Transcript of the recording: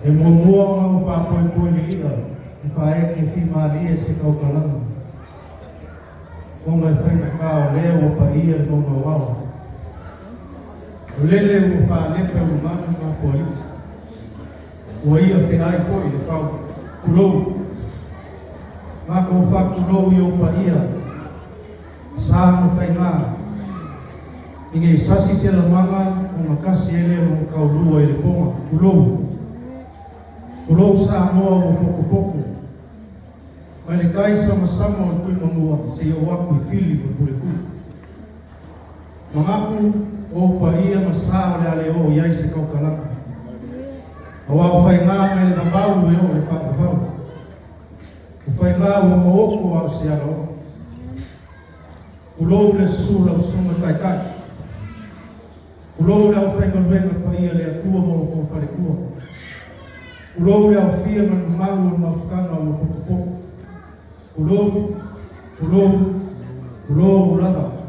E muamua ona ou faapoepoe lili'a e faaeke fimalie se tautalaga, ona e faigata o lea ua paia le mauga o ao. O lele ua faalepe ulumanu ma afualii, ua ia feai foi le fau. Tulou, matou faatulou i ou paia, sa ma faiga, ina i sasi se lamaga ona tasi ai lea o lona taulua i le poga. Tulou, tulou Samoa ua potopoto, mai le tai samasama o le Tuimanua seia oo atu i Fili ma Puletuu. Manatu o ou paia ma sa o le a le oo i ai se tautalaga, aua o faiga mai le vavau e oo i le faavavau, o faiga ua taoto a o se alaoa. Tulou le susu o lau susuga Taitai, tulou le aufaigaluega paia a le Atua ma outou faletua, tulou le aofia ma le mamalu o le mafutaga ua potopoto. Tulou, tulou, tulou lava.